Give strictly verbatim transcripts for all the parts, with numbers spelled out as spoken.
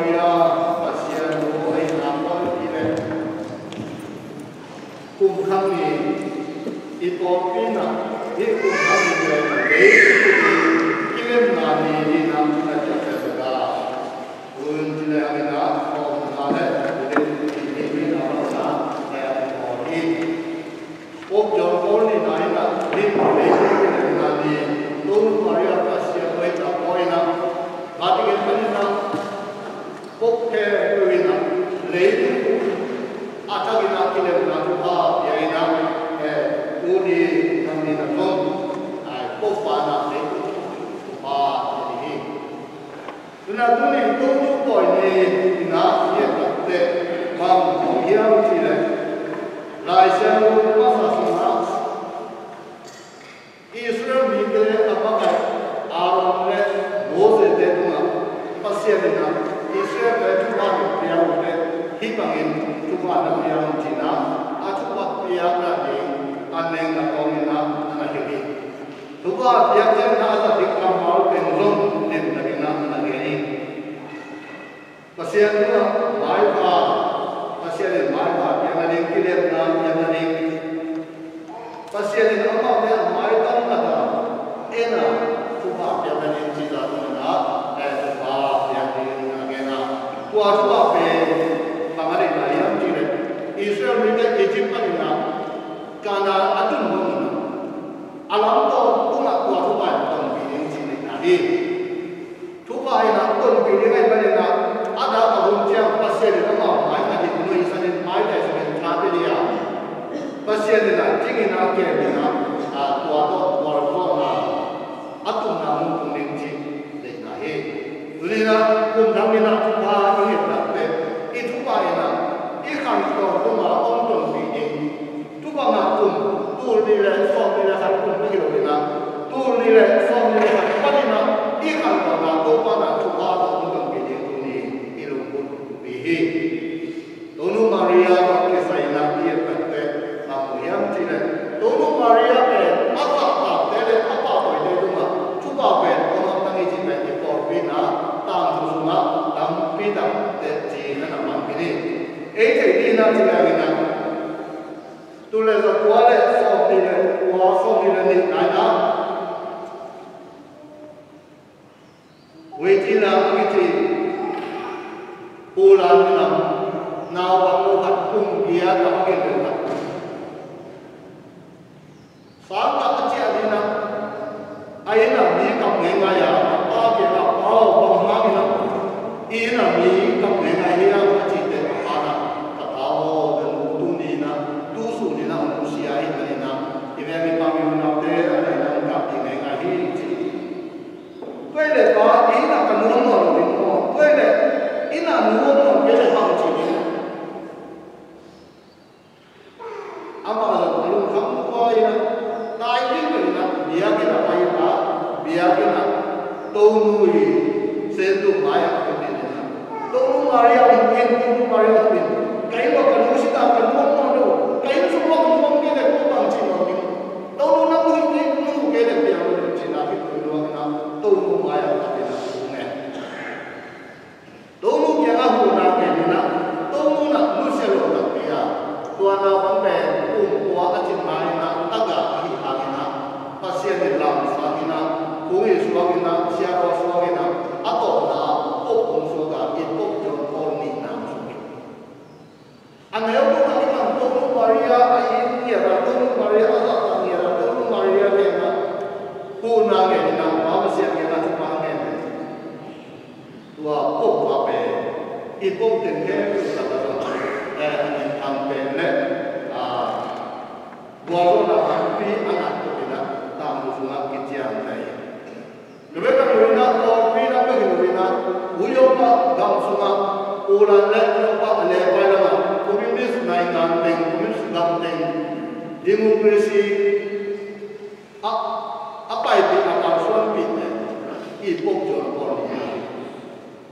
Maria Pasian nu a hihna pawl hi leh, kum khang ni, i pawlpi in ah hih kum khang ni pen leitung i kilemna ni hi-in ah na ciamteh sak a. Tun ci le hang in ah, a omna le i leitung i hihna bangin ah, eh, i pawl hi. Pope John Paul nihna in ah, hih leitung i kilemna ni, Tonu Maria Pasian nu a hihna pawl in ah, Vatican panin ah, Pope khempeuh in ah, leitung a thakin ah kilemna thupha pia in ah, eh, tuni kum khang ni-in ah zong, ai, Pope pa in ah leitung thupha pia ding hi. Tuna tuni Tonu pawi ni-in ah i et tak teh bang om hiam cih leh, Lai Siangtho masa sungah Israel mite a makaih Aaron le Moses te tungah Pasian in ah Israel te thupha na pia uh teh hih bangin thupha na pia un ci-in ah, a thupha piakna ding a neng a tawng in ah na hilh hi. Thupha piak ciangin ah a zat ding kammal teng zong limtakin ah na gen hi. Pasian tungah maipha, Pasian in maipha piakna ding, kilemna piakna ding, Pasian in amaute a mailam khat ah en a, thupha piakna ding cih zah tungin ah, eh, thupha piak ding a gen a. Tua thupha pen bang a deihna hiam cih leh, Israel mite Egypt panin ah Kanaan a tun bangin ah, a lamdang tungah tua thupha in tonpih ding cih deihna hi. Thupha in ah tonpih ding ahih manin ah, a dak a hun ciang Pasian in amau mai ngatin nuihsan in, maitaisan in, tha pia ding a, Pasian in ah cingin ah kem in ah, a, tua tawh gualzawhna a tunna mun tung ding cih deihna hi. Tuni-in ah kum thang ni-in ah thupha i nget tak teh, i thupha in ah i khantoh tungah hong tonpih ding. Thupha ngah kum, tul nih le sawmnih le khat kum bek hi lo-in ah, tul nih le sawmnih le khat panin ah i khantohna Topa in ah thupha tawh hong tonpih ding tuni i lungput thupi hi. Tonu Maria tawh kisai-in ah i et tak teh bang mu hiam cih leh, Tonu Maria pen a zahtakte le a pahtawite tungah thupha pen hong hawmsak hi cih pen i pawlpi in ah tangthu sungah tampi tak teci na na mang khin hi. Ei theih ding in ah ci le hang in ah, tul le za kua le sawmnih le kua, sawmnih le nih lai-in ah, Witila a kici Poland lam naupang lo khat, kum giat a va gen lo khat, sang khat a ciah ding in ah, a inn ah mi kap ngeingai a, a pa kiangah, "Pa aw, bang hangin ah i inn ah mi kap ngeingai hiam?" a cih teh, a pa in ah, "Ka ta aw, ka nu tuni in ah, tu sun in ah hong nusia ahih manin ah, i veng i pam, i unaute a na inn ah hong kap ding ngeingai hi," ci. Tua hi leh pa, "Inn ah ka nu om nawn lo ding maw? Tua hi leh inn ah nu om nawn kei leh bang ci ding?" Amah zong a lungkham kua in ah, nai ding lo in ah, biakinn ah pai in ah, biakinn ah Tonu i sentuk mai-ah khut in ah, "Tonu Maria hong khut in, Tonu Maria hong khut in. Ka inn uah ka nu si ta, ka nu om nawn lo. Ka inn sung uah ka nu om kei leh kua bang ci nawn ding? Tonu na mu hi kei, na mu kei leh piang lo ding," ci-in ah, khitui luang in ah Tonu mai-ah khut in ah, hu ngen. Tonu kiangah huhna ngen in ah, Tonu in ah nusia lo takpi a, tua naupang pen kum kua a cin ma-in ah tagah ahih hangin ah, Pasian in lamsang in ah, khuhli suak in ah, siapa suak in ah, a tawpna ah Pope hong suak a, i Pope John Paul nihna hong suak hi. A neu tungah i man Tonu Maria a it ngiat a, Tonu Maria a zahtak ngiat a, Tonu Maria kiangah huhna ngen in ah, Pa Pasian kiangah thupha ngen in, tua Pope pa pen i Pope teng khempeuh lakah zong, eh, a minthang pen le, ah, gualzawhna tampi a ngah tuk in ah, tangthu sungah kiciamteh hi. Tua bek hi lo in ah, pawlpi lam bek hi lo in ah, Uyopa gam sungah, Poland le Uyopa a lepai lamah, communist naingan teng, communist gam teng, democracy a, a paipih, a kalsuanpih pen i Pope John Paul nihna hi.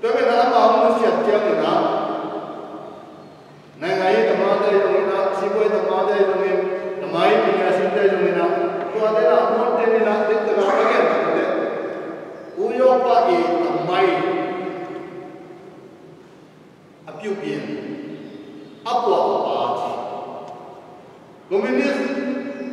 Tua bek hi lo in ah, amah hong nusiat ciangin ah, naingai tamate zong in ah, sipuai tamate zong in, tamai piniasinte zong in ah, tuate in ah, muante in ah, diktak a ka gen tak teh, Uyopa i tamai, a puak a pa ci. Communist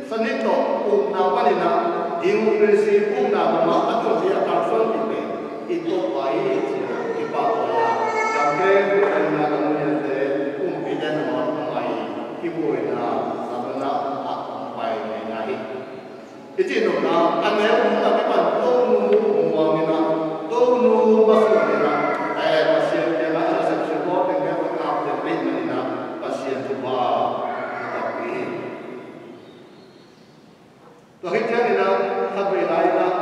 sanin tawh ukna panin ah democracy ukna bangmah a tun ding a kalsuan ding pen i tawh pai hi ci-in ah kipahtawi a, gamkeng buaina, gamkengte, kumpite nangawn a mai kibuaina, a tuna a pai ngaina hi. I cih nopna a neu nuntak i pan Tonu muang in ah, Tonu masuan in ah, eh, Pasian kiangah nasep sipawh teng kei a kap teng rih man in ah Pasian thupha na takpi hi. Tua khit ciangin ah khat vei lai in ah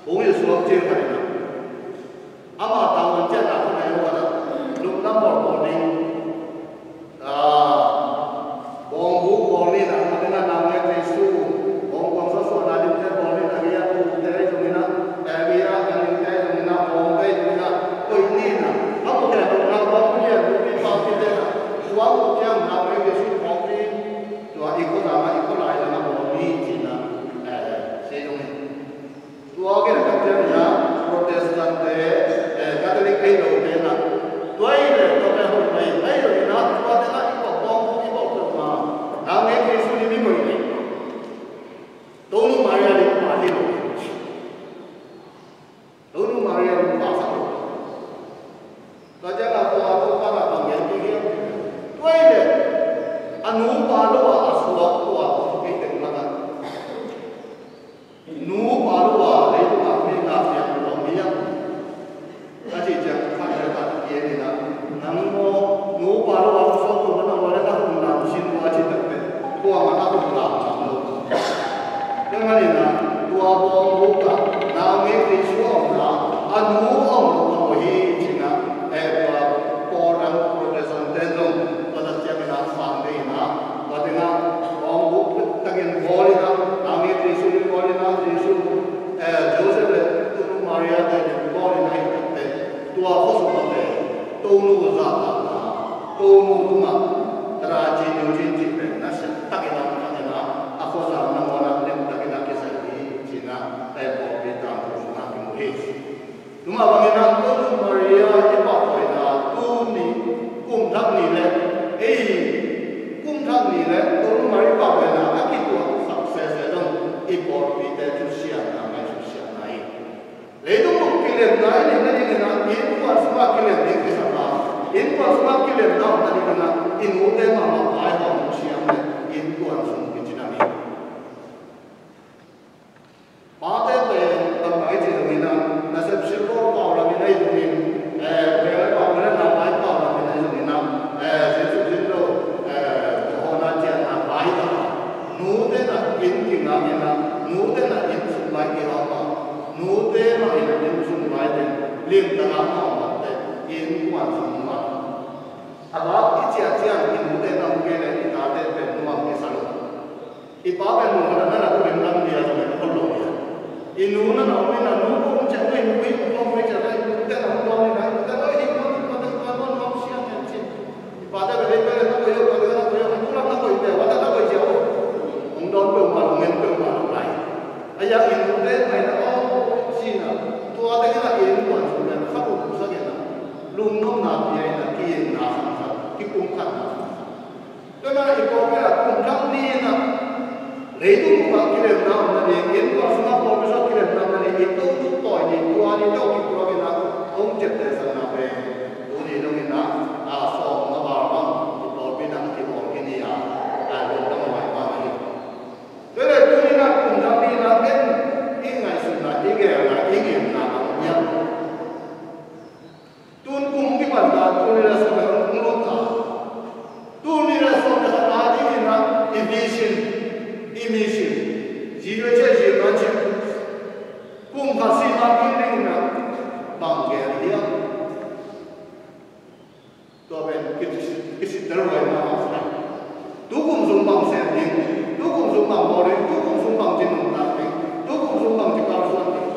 hong hilh suak cil khat in ah ama tavuan ciatna khat na hi uh khat ah lupna bawlbawl ding, ah, bawngbu bawl ni in ah, tua ding ah naungek Jesu, bawngbu a suahsuahna dingte bawl ni in ah, a gei a tute zong in ah, a gei a ganhingte zong in ah, bawngte zong in ah koih ni in ah, a mukhen a tawpna bawngbu lian, nupi pawlpite in ah, tua a muh ciang naungek Jesu phawk ni, tua i khuazang ah, i khualai lam ah bawl ni ci in ah, eh, ci zong hi. Tua gen tak ciangin ah Protestant te, eh, Catholic ei lote in ah, tua i le tua pen hoih mai, ei lo in ah, tua teng ah i pawlpawng i bawlpawng ma, naungek Jesu lim i koih leh Tonu Maria lim pha hi lo. Tonu Maria lim pha sak lo. Tua ciang a tua, tua pan a bang gen ding hiam? Tua hi leh a nupa lo a a suak tua a kong kei teng mah a, nupa lo a leitung a mi ngak hiam, tua mi hiam? A cih ciang khat le khat i en in ah, nang maw, nupa lo a suak tua na, tua le na hong lam sin tua a cih tak teh, tua mah a hong lam cang lo. Tua manin ah tua bawng buk ah naungek Jesu a omna, a nu a om lo hi ci-in ah, eh, tua Paul dang Protestant te zong tua tak ciangin ah sang dei in ah, tua teng ah bawng buk takin bawl in ah, naungek Jesu in bawl in ah, Jesu, eh, Joseph le Tonu Maria te in bawl in ah, hi tak teh tua khua sung ah pen Tonu zahtakna, Tonu tungah tragedy cih pen nasia takin a om khat in ah, a khuazang nangawn ah limtakin a kisai hi ci-in ah, eh, pawlpi tangthu sungah kimu hi. Tua mah bangin ah Tonu Maria i pahtawina tuni kum thak ni le, ei, kum thak ni le Tonu Maria pahtawina a kituak sak sese zong i pawlpite thusiatna, ngaihsut siatna hi. Leitung bup kilemna i neih nadingin ah, innkuan sungah kilem ding kisam a, innkuan sungah kilemna om nadingin ah, i nute mahmah vaihawm siam le innkuan sung kici nam hi. Pate pen bangmah i cih zongin ah, nasep silbawl pau lamin ahi zongin, eh, veng le pau le na pai pau lamin ahi zongin ah, eh, zin suk zin lo, eh, hawhna ciahna pai tak a, nute na inn kingak in ah, nute na inn sung vai kihawm a, nute mah in ah inn sung vai teng limtak a hawm mah teh, innkuan sung mah a vak i ciah ciang i nute na om kei leh i tate pen nuam kisa lo. I pa pen mun khat a na na tukin lam dia zong pen khol lo dia. I nu na na om in a, nu ko hong ciah, nu i nu i nu ko hong ciah, i nu te na hong dawn in a, i nu te na hong hing hong hing hong hing hong hong siang hong cin. I pa te pen hei pen na koih hong, pa te na koih hong, i nu lam na koih pen, wa te na koih ciah hong. Hong dawn peuhmah lo, hong en peuhmah lo lai. A ya i nu te mai na hong cin a, tua te in a i innkuan sung pen khat hong sak in a, lungnuamna pia in a, ki-itna khat khat, kipumkhatna khat khat. Tua manin i pawlpi ah kum thak ni in ah, leitung bup ah kilemna om nading, innkuan sungah pawlpi sungah kilemna om nading, i Tonu tawi ni, tua ni tawh kituak in ah, hong ciaptehsakna pen tuni dong in ah, a sawm na val bang i pawlpi in ah kibawl khin hi a, a lungdam huai mahmah hi. Tua leh tuni in ah kum thak ni in ah, en i ngaihsutna, i geelna, i ngenna a om hiam? Tun kum kipan ta, tuni le sawm le khat hong lut ta. Tuni le sawm le khat a dingin ah i vision, i mission, zero che zero na cih, kum khat sih ma ding dingin ah bang gel hiam? Tua pen kisit, kisittel huai mahmah. Tu kum sung bang sem ding, tu kum sung bang bawl ding, tu kum sung bang ci nuntak ding, tu kum sung bang ci kalsuan ding.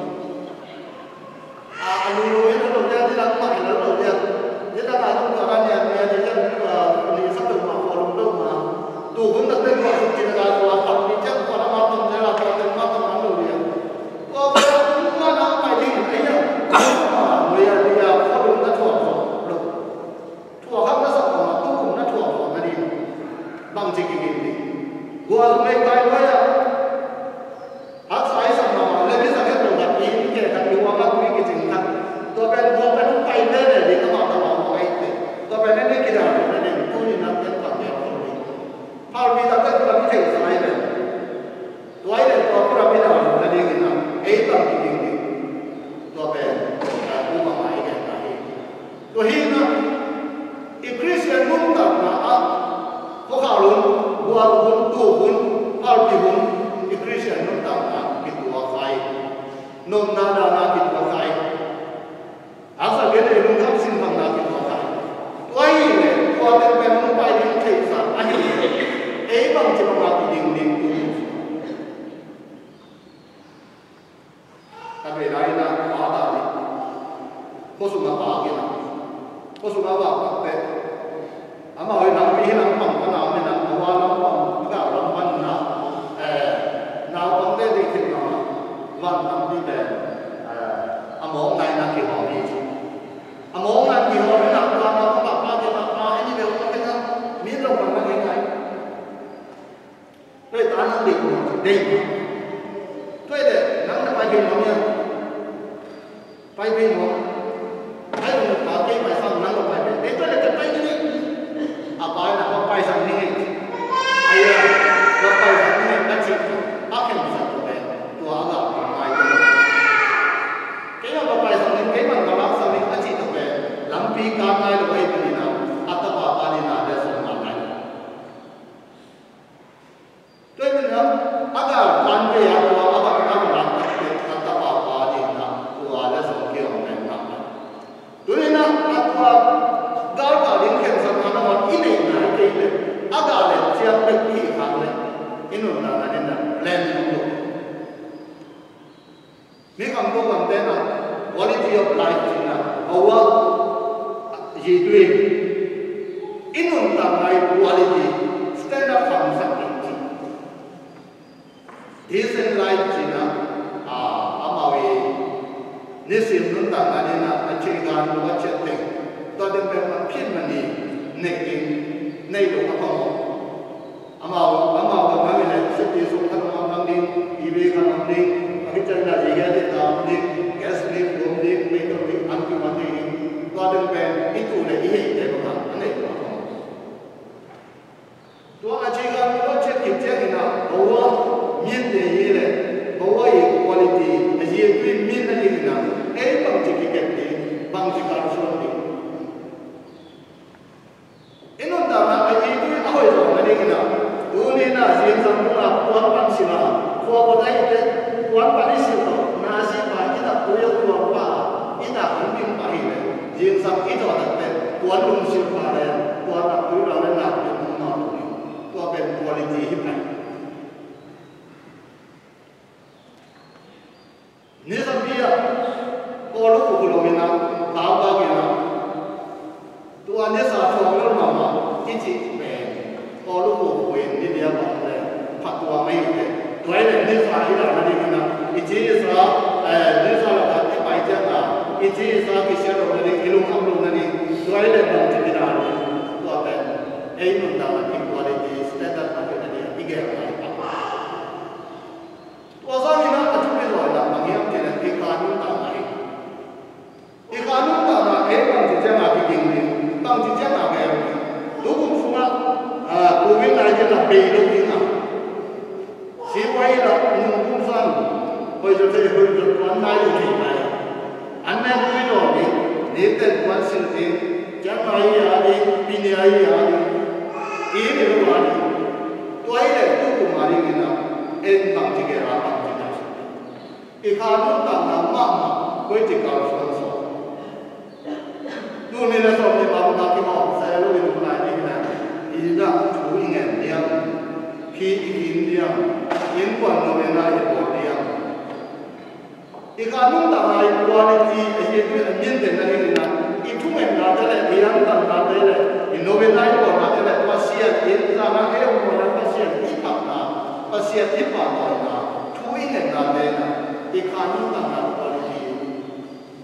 A, a lulu in a lo dia, dina mah in a lo dia. Dina ka tung ka ran ya, nia di jan, a, ni sa tu ma ko lu tu ma. Tu hun na tu ma su kin ka tua tam ni jan ko na ma tam ne la tua tem ma tam a lo dia. Ko ka tu ma na pai ding ai ya. Ma lu ya dia ko lu na tua ko lu. Tua kham na sa ko ma tu na Ci kiging ding. Gual mei kai luai a. Haksa i sak mahmah le mi sak het lo khat i, i khe khat i, ua khat i kicing khat. Tua pen, tua pen hong pai veve ding, amah tawh amah pai te. Tua pen en i kidang lo na ding, tuni na pen pang ding a khol ding. Phalpi tak pen tua mi theihsa i pen. Tua i le tua khura mi dang lo na ding in a, ei pang kiging ding. Tua pen, tua pen, tua pen, tua pen, Tua hi na, i Khristian nuntakna ah, khuakhal hun, gual hun, tuk hun, phalpi hun, i Khristian nuntakna kituak kha hi. Nopna dana kituak kha hi. Haksa gen ei lungkham sinphatna kituak kha hi. Tua hi le, tua teng pen hong pai ding theihsa ahi hi. Ei bangci banga kiding ding tu. Ka bei lai na pa ta ni. Khuasung a pa kina. Khuasung a pa pa te. Amau hi lampi hi lam pang pana mi na, a va lam pang, a ga lam pan na. Eh, naupang te ding thei na ma. Van lampi te. Eh, a mawk nai na kihawm hi. A mawk nai kihawm hi na, pa na pa pa pa kina, pa ini be pa kina. Mi lo pan na kina. Tua i ta nang dei kua dei. Tua i le nang na pai bei nuam ia. Pai bei nuam. Pai bei nuam pa kei pai sang nang na pai bei. Ei tua i le ka pai ni. A pai na pa pai sang ni ngei. Ai a, pa pai sang ni ngei ka ci. A khen sang tua bei. Tua a ga pai tua. Kei ma pa pai sang ni, kei ma ka lak sang ni a ci tua bei. Lampi ka ngai lo ei tua ni na. A ta pa pa ni na de sang ma ngai. Tua hi na, a gal pan ve a tua a va, a va lak tak te a tapa pa ding na, tua le zong kei hong pen na. Tuni na, a tua gal pa ding khensatna na wan i neih nai kei le, a gal le ciang pek i hi khak le, i nuntakna ding na, plan hong lo. Mi khangto gamte na quality of life cihna, a ua yi tui. I nuntakna i quality, standard khangsak ding ci. Decent life cihna, a, amau i nisim nuntakna ding na, a cikan lo a ciat teng. Tua ding pen a phin mani nei ding, nei lo a phamawh. Amau, amau ka ngam i le, siti sung khat om ding, T V khat om ding, a kitan na zi hiat i ta om ding, gas leak om ding, mei tawh ding, an ki wan ding, tua ding pen, i tu le i hei te bang a, a nei tua kong. Tua a ci kan tua ciat kik ciat ina, bawa, min te i le, bawa i quality, a zi tui min na ding ina, ei bang ci kikep ding, bang ci kalsuan ding. I nuntakna a yi tui a hoih zawh nading in a, tuni in a zingsang nung a puan pan sim a, khua kawt a hihte puan pan i sim tawh, na sim a i tak tui a tuam pa, i tak hong ding pah hi leh, zingsang i tawh takte puan lungsim pa le puan tak tui rau le nak tui hong mawh lo ding. Tua pen quality hi pen. Nisa bia, Paul uh kukulo ina, tau bak ina. Tua nisa thuak lel mahmah, i cih pen. Paul uh kukuin, ni bia bang le, phat tua mai te. Tua i le nisa i la na ding ina, i ci isa, eh, nisa la ka i pai ciang a, i ci isa kisia lo na ding, i lungkham lo na ding. Tua i le bang ci i la ding. Tua pen, ei nuntakna i quality standard a na ding, i gel na ding. Tua sangin a thupi zaw in a bang hiam cih leh i kha nuntakna hi. I kha nuntakna ei bangci ciangin a kiging ding, bangci ciangin a gel ding. Tukum sungah, ah, Covid nineteen a bei lo ding a. Sipai la nungkum sang, hoih zaw thei, hoih zaw tuan nai lo thei nai. An nek tui dawn ding, nikten kuan silh ding, ciangmai a ding, pini a ding, i ni lo a ding. Tua i le tukum a ding in a, en bangci gel a bangci na. I kha nuntakna mahmah, koi ci kalsuan sawm. Tuni le sawm ni bang na kihawm se lo in hun lai ding in a, i dah thu i ngen diam, khi i kim diam, innkuan novena i bawl diam. I kha nuntakna i quality a hi tui a min den a ding in a, i thungetnate le, i antanate le, i novena i bawlnate le, Pasian i zana ei om mawina Pasian i phatna, Pasian i pahtawina, thu i ngetnate in a, i kha nuntakna quality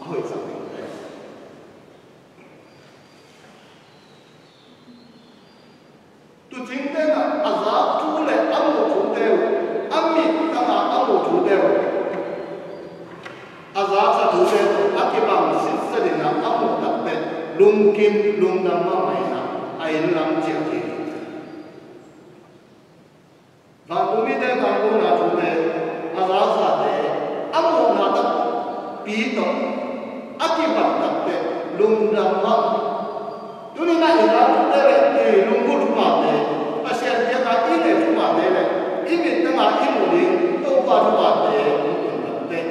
a hoihsak ding. Tucing tena A zak thu le a muh thute uh, a mit tangah a muh thute uh, a zaksa thute tawh a kibang sitsetin a muh takteh lungkim lungdam mahmah in a innlam ciah hi. Vantung mite tangkona thute, a zaksate a muhna takpi tawh a kibat takteh lungdam mahmah. Tuni-in a i zak thute le i lunggulh thuphate, Pasian kiangah i nget thuphate le i mit tangah i muh ding Topa thuphate hong tun takteh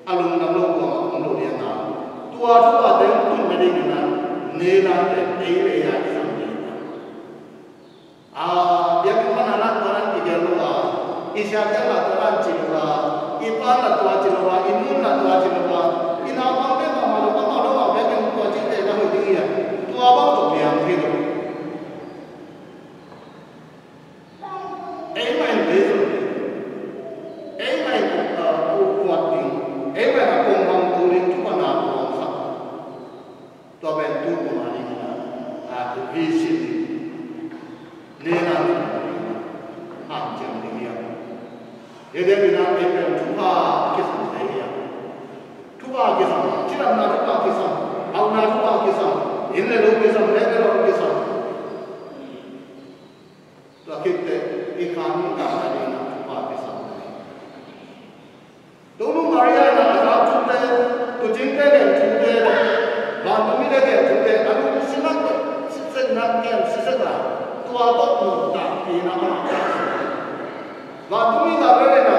a lungdam lo kuamah om lo ding a, tua thuphate hong tun nadingin a, nidante ei le ei a i zang ding a. A, biakinn pan a nak pan an kigel lo a, i siate a nak pan an ci lo a, i pa nak tua ci lo a, i nu nak tua ci lo a, i naupangte mahmah lo, amau lo a biakinn tua cihte na hoih ding hi a, tua bang tawh piang thei lo. Eimah in lei zong, eimah in, uh, kuat ding, eimah in a kong hang tu ding thupha na kuang khat. Tua pen tu kum a ding hi a, a tu vision ding. Nena hanciam ding hi a. Eden in a ei pen thupha kisam thei hi a. Thupha kisam, cidamna thupha kisam, hauhna thupha kisam, inn le lo kisam, lek le lo kisam. Tua khit teh i kha nuntakna ding a thupha kisam hi. Tonu Maria in a zak thute, tuucingte gen thute, vantung mite gen thute, a lungsim ah sitsetna kem sitsetna, tua tawh nuntakpihna amah. Vantung mi Gabriel in a,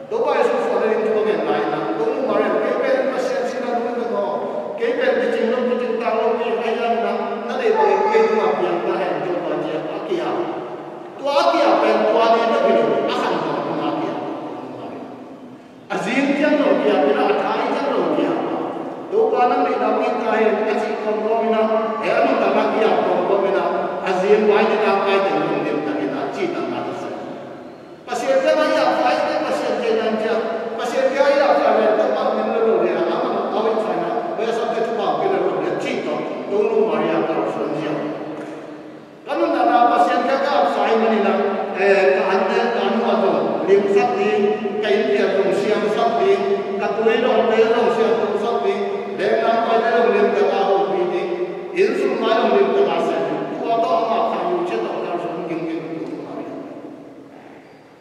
Topa Jesu suahna ding thu a gen lai in a, Tonu Maria, kei pen Pasian sihna nu hi ven aw, kei pen kicing lo, kicing tang lo mi ahi hangin a, na deih bangin kei tungah piang ta hen, Topa, ci a, a ki-ap. Tua a ki-ap pen tua ni bek hi lo, a khantawn tungah a ki-ap. A zing ciang zong ki-ap in a, a thai ciang zong ki-ap. Topa, nang deihna bangin ta hen, a cih kawmkawm in a, eh, a nuntakna ki-ap kawmkawm in a, a zing vai ni na kai teng zong limtak in a, cihtakna ka sa. Pasian kiangah i apsa hi teh, Pasian kiangah i apsa leh, Topa min lo lo leh, a mang a wet sa na, wet sa teh thupha pia lo lo leh, cih tawh, Tonu Maria kalsuan ziau. Ka nuntakna Pasian kiangah ka apsa ahih manin a, eh, ka an le ka nu a zong limsak ding, ka innpiak zong siamsak ding, ka tui dongte zong siamsak ding, leh nampai te zong limtak a hopih ding, inn sung mai zong limtak a sem ding, tua tawh amah kha yu ciat tawh kalsuan gingin Tonu Maria.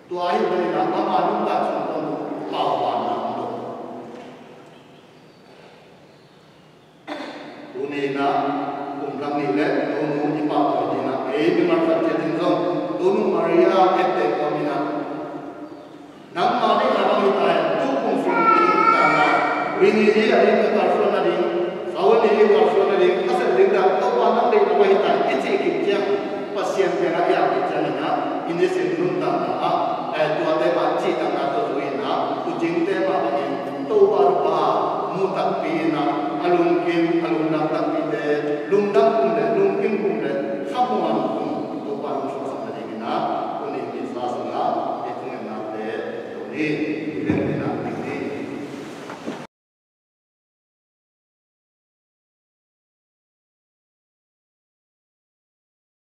Tua ahih manin a ama nuntak sung tawh paubanna om lo. Tuni in a kum dang nih le Tonu i pahtawi ding a, ei mimal khat ciat in zong Tonu Maria etteh kawm in a, nangmah deihna bang hi ta hen, tu kum sung i nuntakna, ring i hi a ding, ka kalsuan nading, sau a ni i kalsuan nading, a sep ding dan, Topa nang deihna bang hi ta hen, i cih khit ciang, Pasian kiangah i ap khit ciangin a, i nisim nuntakna ah, eh, tuate mah cihtakna tawh zui in a, tuucingte mah bangin, Topa thupha mu takpi in a, a lungkim, a lungdam takpite, lungdam kum le, lungkim kum le, khamuang kum, Topa hong suahsak nadingin a, tuni Missa sungah, i thungetnate, tuni.